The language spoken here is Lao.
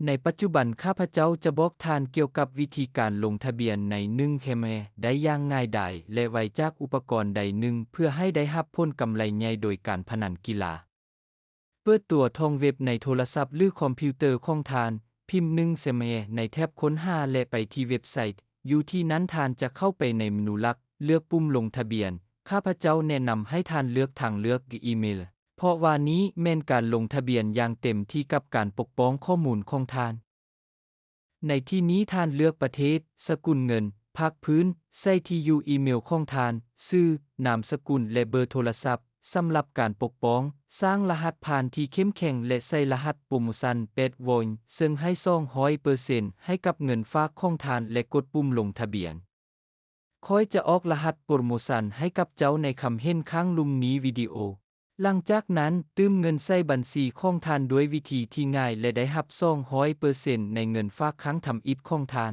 ໃນປັດຈຸບັນ ຂ້າພະເຈົ້າຈະບອກທ່ານກ່ຽວກັບວິທີການລົງທະບຽນໃນໜຶ່ງແຄມແຮໄດ້ຢ່າງງ່າຍດາຍ ແລະ ໄວຈາກອຸປະກອນໃດໜຶ່ງ ເພື່ອໃຫ້ໄດ້ຮັບຜົນກຳໄລໃຫຍ່ໂດຍການພະນັນກິລາ. ເປີດຕົວທອງເວັບໃນໂທລະສັບ ຫຼື ຄອມພິວເຕີຂອງທ່ານ, ພິມໜຶ່ງແຄມແຮໃນແຖບຄົ້ນຫາ ແລະ ໄປທີ່ເວັບໄຊ. ຢູ່ທີ່ນັ້ນທ່ານຈະເຂົ້າໄປໃນເມນູຫຼັກ, ເລືອກປຸ່ມລົງທະບຽນ. ຂ້າພະເຈົ້າແນະນຳໃຫ້ທ່ານເລືອກທາງເລືອກອີເມລ, ເພາະວ່ານີ້ແມ່ນການລົງທະບຽນຢ່າງເຕັມທີ່ກັບການປົກປ້ອງຂໍ້ມູນຂອງທ່ານ. ໃນທີ່ນີ້ທ່ານເລືອກປະເທດ, ສະກຸນເງິນ, ພາກພື້ນ, ໃສ່ທີ່ຢູ່ອີເມລຂອງທ່ານ, ຊື່, ນາມສະກຸນ ແລະ ເບີໂທລະສັບ. ສຳລັບການປົກປ້ອງ, ສ້າງລະຫັດຜ່ານທີ່ເຂັ້ມແຂງ ແລະ ໃສ່ລະຫັດໂປຣໂມຊັນແປດໂວນ, ເຊິ່ງໃຫ້ສອງຮ້ອຍເປີເຊັນໃຫ້ກັບເງິນຝາກຂອງທ່ານ ແລະ ກົດປຸ່ມລົງທະບຽນ. ຂ້ອຍຈະອອກລະຫັດໂປຣໂມຊັນໃຫ້ກັບເຈົ້າໃນຄຳເຫັນຂ້າງລຸ່ມນີ້ວິດີໂອ. ຫຼັງຈາກນັ້ນ, ຕື່ມເງິນໃສ່ບັນຊີຂອງທ່ານດ້ວຍວິທີທີ່ງ່າຍ ແລະ ໄດ້ຮັບສອງຮ້ອຍເປີເຊັນໃນເງິນຝາກຄັ້ງທຳອິດຂອງທ່ານ.